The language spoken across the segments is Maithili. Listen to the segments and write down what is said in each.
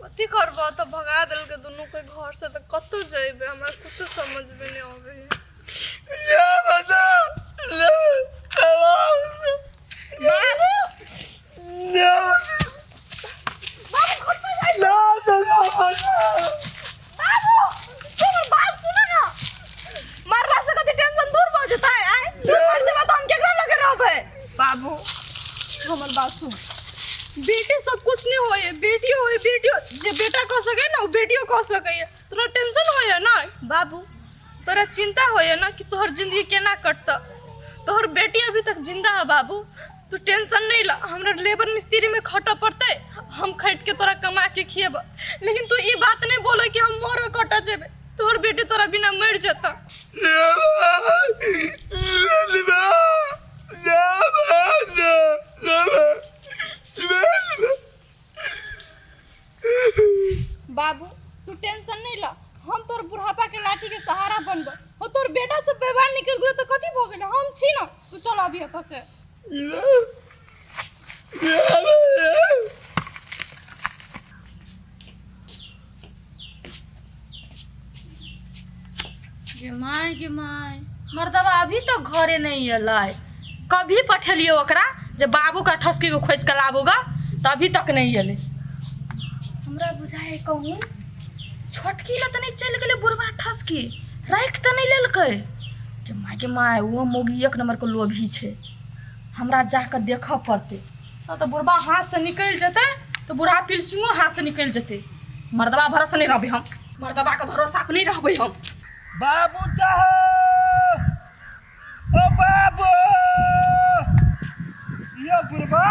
कथी करबह तऽ भगा देलकै दुनू के घर से तऽ कतऽ जेबै हमरा कुछो समझमे नहि अबै है। बाबू बाबू घर पर जाइ बाबू तू हमर बात सुन ना मरला से कथी टेंशन दूर भऽ जेतै आय तू मर जेबा तऽ हम केकरा लगे रहबै बाबू हमर बात सुन बेटे सब कुछ नहीं होए बेटियो होए बेटियो जे बेटा कह सके ना वो बेटियो कह सके तोरा टेंशन होए ना बाबू तोरा चिंता होए ना कि तोहर जिंदगी केना कटत तोहर बेटी अभी तक जिंदा है बाबू तू टेंशन नहीं ला हमरा लेबर मिस्त्री में खटऽ पड़तै हम खट के तोरा कमा के खिएब लेकिन तू ई बात नहीं बोले कि हम मर कटऽ जेबे तोहर बेटी तोरा बिना मर जेता बाबू तू टेंशन नहीं ला हम तोर बुढ़ापा के लाठी के सहारा बनबो हो तोर बेटा से व्यवहार निकल गेलो तो कथी भऽ गेल हम छी ना तू चल अभी एतऽ से गे माय गे माय मर्दबा अभी तक घरे नहीं एलै कभी पठेलियै ओकरा जे बाबू का ठसकी को खोजि कऽ लाबू गा तऽ अभी तक नहीं एलै हमरा बुझाइ है कहूँ छोटकी लए तऽ नहि चलि गेलै बुढ़बा ठसकी राखि तऽ नहि लेलकै गे माय गे माय ओहो मौगी एक नम्बरके लोभी छै हमरा जा कऽ देखऽ पड़तै नहि तऽ बुढ़बा हाथसँ निकलि जेतै तऽ बूढ़ा पिलसिंगो हाथसँ निकलि जेतै मर्दबा भरोसे नहि रहबै हम मर्दबाके भरोसा पर नहि रहबै हम बाबू चाहो ओ बाबू यो बुढ़बा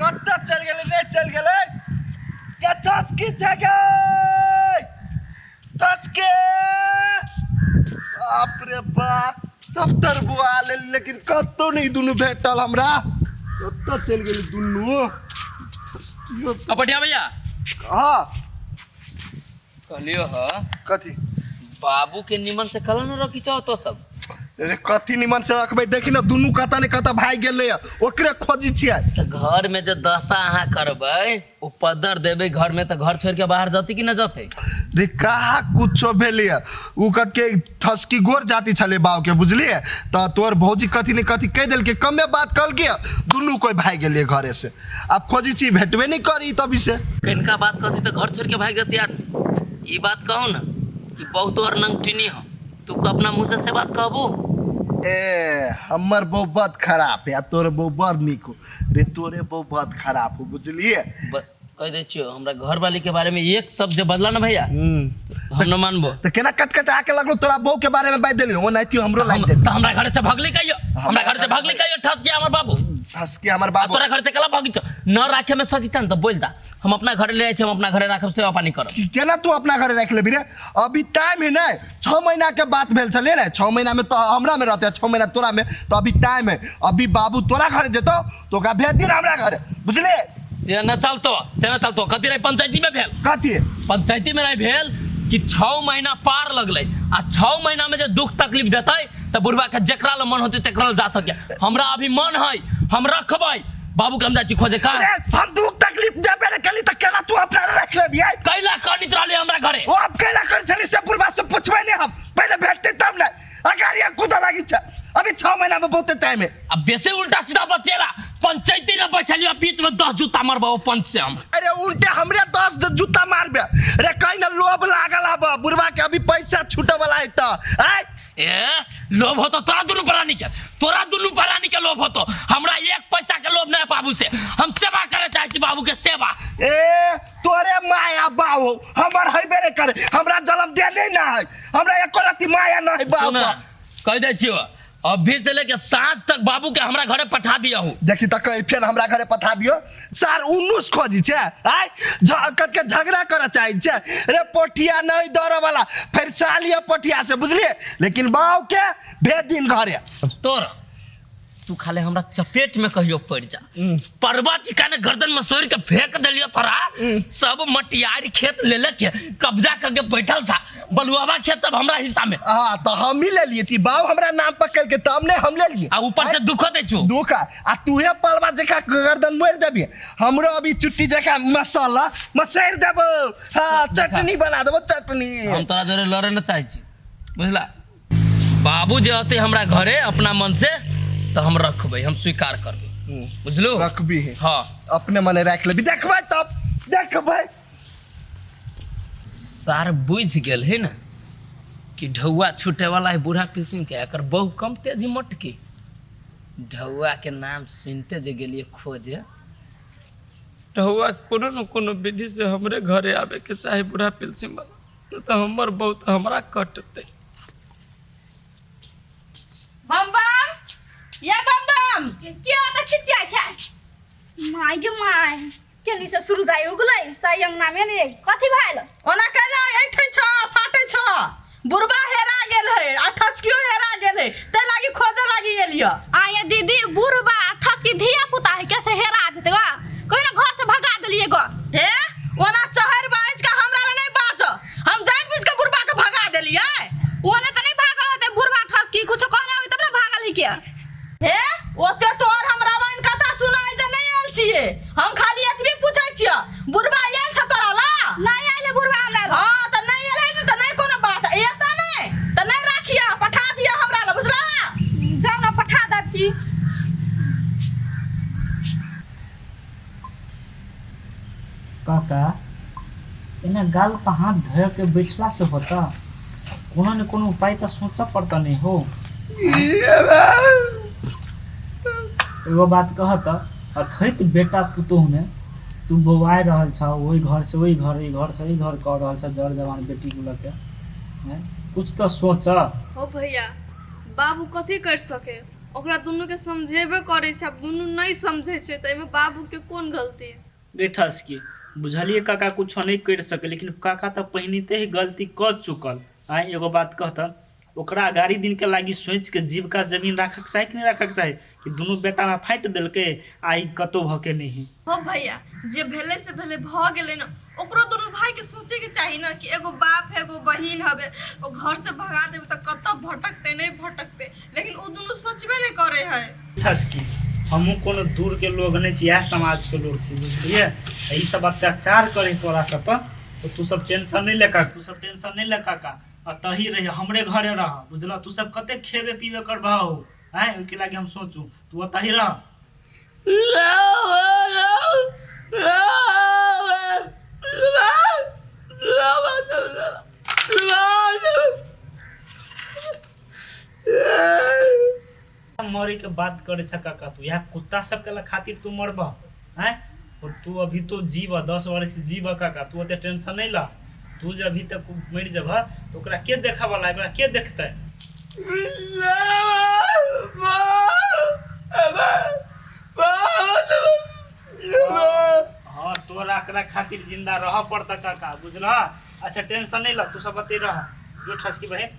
कतऽ चलि गेलै नहि चलि गेलै कतऽ की जगह तसके बाप रे बाप सब तरबुआ लेल लेकिन कतौ नहि दुनू भेटल हमरा कतऽ चलि गेलै दुनू यो पटिया भैया हाँ कहलियो ह कथी बाबू के निमन से कला न रखी चाहो तो सब अरे कथी निमन से रखबै देखी ने दुनू कतऽ ने कतऽ भागि गेलै ओकरे खोजी छियै तऽ घर में जे दशा अहाँ करबै उपद्र देबै घर में तऽ घर छोड़ के बाहर जतै कि न जतै रे कहा कुछो भेलै उ कत के ठसकी गोर जाति छलै बाव के बुझलियै तऽ तोर भौजी कथी ने कथी कहि देलकै कमे बात कहलकै दुनू कोइ भागि गेलै घरे से आब खोजी छी भेटबे नहि करी तभी से कनिका बात कहती तऽ घर छोड़ के भागि जतै आदमी ई बात कहू ने कि बहुत और नंगटिनी हो तू अपना मुँह से से बात कहबू ए हमर बहू बड खराब है आ तोर बहू बड़ नीक हो रे तोरे बहू बड खराब हो बुझलियै कह दै छियो हमरा घर वाली के बारे में एक शब्द जे बदला ना भैया हम न मानबो तऽ केना कट कटा के लगलो तोरा बहू के बारे में बाजि देली ओनाहिते हमरो लागि जेतै तऽ हमरा घर से भगली कहियो हमरा घर से भगली कहियो ठस गया हमर बाबू ठस के हमर बाबू तोरा घर से कला भगी छौ न राखे में सकिता न तऽ बोल दा हम अपना घर ले जाइ छी हम अपना घरे राखब सेवा पानी करब केना तू अपना घरे राखि लेबही रे अभी टाइम है ने 6 महीना के बात भेल छलै ने 6 महीना में तो हमरा में रहते 6 महीना तोरा में तो अभी टाइम है अभी बाबू तोरा घरे जेतो तो ओकरा भेज दिन हमरा घरे बुझले से न चलतो से न चलतो कथी रहे पंचायती में भेल कथी पंचायती में रहे भेल कि 6 महीना पार लगलै आ 6 महीना में जे दुख तकलीफ देतै तऽ बुढ़बा के जेकरा लग मन होतै तेकरा लग जा सके हमरा अभी मन है हम रखबै बाबू के हम जाइ छी खोजे का अरे हम दुख तकलीफ देबे ने केली तऽ केना तू अपना रख लेबी आइ कैला कनित रहली हमरा घरे ओ अब कैला कर छली से बुढ़बा से पूछबै ने हम पहिले भेटतै तब ने अगर ये कूदऽ लागी छै अभी 6 महीना में बहुते टाइम है अब बेसी उल्टा सीधा बतियेला पंचायती में बैठलियो बीच में 10 जूता मरबो पंच से हम अरे उल्टे हमरे 10 जूता मारबे अरे कहीं ना लोभ लागल अब बुढ़बा के अभी पैसा छूटे वाला है त आय ए लोभ होतो तोरा दुनू प्राणी के तोरा दुनू प्राणी के लोभ होतो हमरा एक पैसा के लोभ नहीं बाबू से हम सेवा करे चाहे छी बाबू के सेवा ए तोरे माया बाबू हमर हेबे नहीं करे हमरा जन्म दे नहीं ना है हमरा एको रति माया ना है बाबू सुना कह दे छियो अभी से लेके साँझ तक बाबू के हमरा घरे पठा दिया हूँ देखी तऽ कहीं फेर हमरा घरे पठा दियौ सार उन्नूस खोजी छै आय कत के झगड़ा करऽ चाहै छै रे पोठिया नहीं दौड़े वाला फेर सालिए पोठिया से बुझलिए लेकिन बाऊ के भेज दिन घरे तोर तू खाली हमरा चपेट में कहियो पड़ जा। परवा चिका ने गर्दन में सोर के फेंक देलियो तोरा, सब मटियारी खेत ले ले के कब्जा करके बैठल था, बलुआवा खेत सब हमरा हिस्सा में। हाँ तो हम ही ले लिए थी, बाप हमरा नाम पकड़ के तब ने हम ले लिए। आ ऊपर से दुखो दे छु। दुख आ तूहे पलवा जका गर्दन मोड़ देबी, हमरो अभी चुट्टी जका मसाला मसैर देबो। हाँ चटनी बना देबो चटनी। हम तोरा जोरे लड़े न चाहे छी बुझला। बाबू जे होते हमरा घरे अपना मन से तो हम रखबै, हम स्वीकार करबै बुझलू। रखबी है। हाँ अपने मने राख लेबी, देखबै तब देखबै। सार बुझ गेल है ना कि ढौआ छूटे वाला है बूढ़ा पिलसिन के, एकर बहु कम तेजी मटकी। ढौआ के नाम सुनते जे गेलिए खोजे, ढौआ कोनो न कोनो विधि से हमरे घरे आवे के चाहे बूढ़ा पिलसिन वाला, न तो हमर बहुत हमरा कटते। बम बम या बम बम के होता चिचिया छै my गे my केनी से शुरू जाय उगलै साई अंगना में ने कथी भेल? ओना केना ऐठै छ फाटै छ, बुढ़बा हेरा गेल है आ ठसकियो हेरा गेल है, तै लागी खोजे लागी एलियो। आया दीदी बुढ़बा ठसकी धिया पुता है कैसे हेरा जेतै गा? कोई ना घर से भगा देलिए गो। हे ओना चहर बाज के हमरा ले नहीं बाज, हम जान बुझ के बुढ़बा के भगा देलिए। ओने त नहीं भागल होते बुढ़बा ठसकी, कुछो कहने होई तब ना भागल है के। हे ओते तोर हम रामायण कथा सुनाई जे नहीं आयल छिए, हम खाली एतबी पूछै छिए बुढ़बा आयल छ तोरा ला? नहीं आयल बुढ़बा हमरा ला। हां त नहीं आयल है त नहीं कोनो बात, एता नहीं त नहीं राखिया पठा दिया हमरा ला बुझला? जाओ ना पठा देब की। काका एना गाल पर हाथ धर के बैठला से होता, कोनो ने कोनो उपाय तो सोचऽ पड़ता नहीं हो। एगो बात कहत अछैत बेटा पुतोह में तू बौआइ रहल छ, ओहि घर से ओहि घर, ओहि घर से ओहि घर कऽ रहल छ जर जवान बेटी को लऽ के, हैं? कुछ तो सोच। हो भैया बाबू कथी कर सके, ओकरा दुनू के समझेबे करै छै, आब दुनू नहीं समझै छै तऽ एहिमे बाबू के कोन गलती? गे ठसकी बुझलिए काका कुछो नहीं कर सके, लेकिन काका तऽ पहिनते ही गलती कऽ चुकल। आँय एगो बात कहत, ओकरा गाड़ी दिन के लागी सोच के जीविका जमीन राखक चाही कि नहीं राखक चाही कि दुनू बेटा में फाटि देलकै आ ई कतौ भऽ के नहीं। हो भैया जे भेलै से भेलै भऽ गेलै ने, ओकरो दुनू भाई के सोचे के चाही ना कि एगो बाप है एगो बहिन हवे, ओ घर से भगा देबै तऽ कतऽ भटकतै नहीं भटकतै, लेकिन ओ दुनू सोचबे नहीं करे है। ठसकी हमहूँ कोनो दूर के लोग नहीं छी, इएह समाज के लोग छी बुझलिए। ई सब अत्याचार करे तोरा सब पर तो तू सब टेंशन नहीं ले काका, तू सब टेंशन नहीं ले काका, आ तही रही हमरे घरे रह बुझल। तू सब कते खेबे पीबे करबह आँय, ओहिके लागी हम सोचू, तू ओतही रह। मरे के बात करे छ काका तू, यहाँ कुत्ता सब के खातिर तू मरबह आँय? और तू अभी तो जीव 10 वर्ष जीव काका, तू ओते टेंशन नहीं ला। तू जे अभी तक मरि जबह तो ओकरा के देखऽ वाला, ओकरा के देखतै? हाँ तोरा एकरा खातिर जिंदा रह पड़ता काका बुझलह। अच्छा टेंशन नहीं ला, तू सब अते रह। जो ठसकी बहन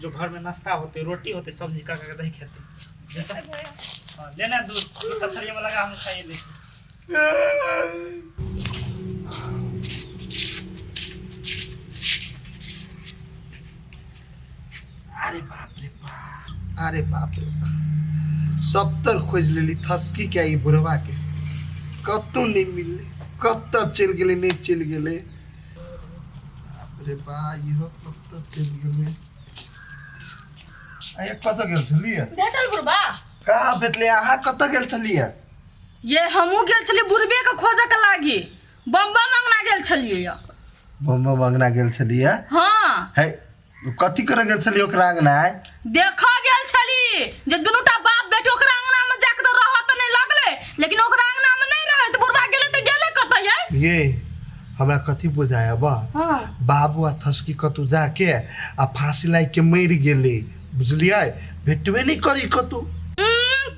जो घर में नाश्ता होते रोटी होते सब्जी काका के दही खेते। हाँ, लेना दूध थरिया में लगा हम खाइए ले। अरे बाप रे बाप, अरे बाप रे बाप, सब तर खोज लेली थसकी के ई बुढ़वा के, कतौ नहीं मिलले, कतऽ चलि गेलै नहीं चलि गेलै। बाप रे बा इहो कतऽ चलि गेलै। आया कतऽ गेल छलियै? भेटल बुढ़बा? कहाँ भेटलै? अहाँ कतऽ गेल छलियै? ये हमहूँ गेल छलियै बुढ़बे के खोजऽ के लागी, बम बम अंगना गेल छलियै। बम बम अंगना गेल छलियै? हाँ। है कथी करे गेल छलियै ओकरा अंगना? देखऽ गेल छली जे दुनूटा बाप बेटी ओकरा अंगना में जाके तऽ रहऽ तऽ नहीं लगलै, लेकिन ओकरा अंगना में नहीं रहै तऽ बुढ़बा गेलै तऽ गेलै कतऽ यै? ये हमरा कथी बुझाया बा, हाँ। बाबू आ थसकी कतौ जाके आ फांसी लागि के मरि गेलै बुझलियै, भेटबे नहि करी कतौ।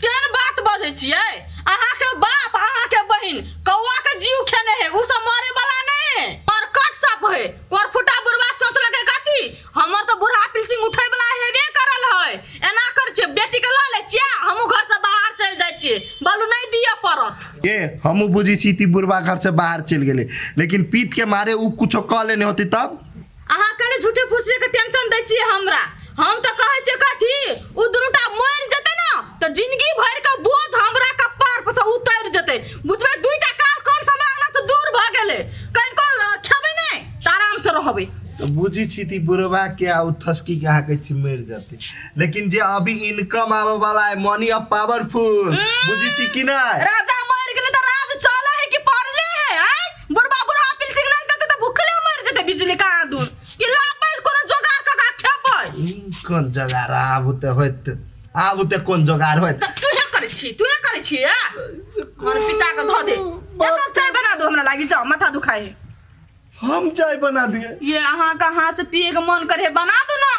केहन बात बजै छियै? अहाँके बाप अहाँके बहिन कौआ के जीव खेने है, उ सब मरे वाला नहीं है। करकट साप है, करफुटा बुढ़वा सोचलकै कथी हमर तऽ बूढ़ा पिलसिंग उठै वाला हेबे करल है, एना कर छियै बेटी के लऽ लै छियै हमहूँ घर से बाहर गे हमहूँ बुझी छी ती बुढ़बा घर से बाहर चलि गेलै, लेकिन पीत के मारे उ कुछो कऽ लेने होती तब। अहाँ कने झूठे फूसे के टेंशन दै छियै हमरा। हम तऽ कहै छियै कथी, उ दुनूटा मरि जेतै ने तऽ जिंदगी भरि के बोझ हमरा कपार पर से उतरि जेतै, बुझबै? दुईटा काल कोन से हमरा अंगना से दूर भऽ गेलै। कनिको खेबै नहि तऽ आराम से रहबै। तऽ बुझी छी ती बुढ़बा के आ उ थसकी के अहाँ कहै छी मरि जेतै, लेकिन जे अभी इनकम आबे वाला है, मनी अब पावरफुल, बुझी छी कि नहि? राजा मरि गेलै तऽ राज चलै है कि पड़ले है? आँय, बुढ़बा बुढ़ा पिलसिंग नहि देतै तऽ भुखले मरि जेतै। बिजली कहाँ दूर कि लाबै कोनो जोगाड़ कऽ के खेबै। कोन जोगाड़ आब तऽ होइत, आब तऽ कोन जोगाड़ होइत? तऽ तूहे करै छी, तूहे करै छी। हमर पिता के धऽ दे, एक कप चाय बना दो हमरा लागी, जाओ, माथा दुखाय है। हम चाय बना दिए? ये अहाँ के हाथ से पिए के मन करे, बना दो ना।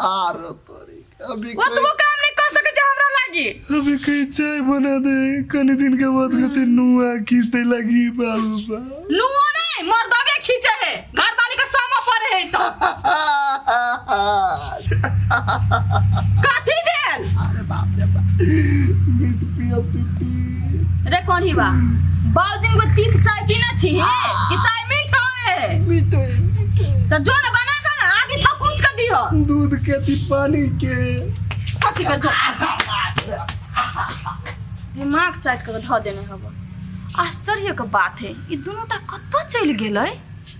आर तोरी अभी ओतबो काम नहीं कर सके छै हमरा लागी। अभी कहीं चाय बना दे, कनी दिन के बाद कहते नुआ खींचते लगी बाबू बा। नुओ नहीं, मर्दबे खींचे है, घर वाली के सामा पड़े है। तो कथी भेल? अरे बाप रे बाप, मीत पियब दीदी। रे कौन ही बा, बाल दिन को तीत चाय पीना छी कि चाय मीठ है? मीठ है। तो जो ना बना कर ना आगे था कुछ कर दियो। दूध के थी पानी के। कथी के जो दिमाग चाट के धऽ देने हब। आश्चर्य के बात है, ई दुनू टा कतऽ चलि गेलै?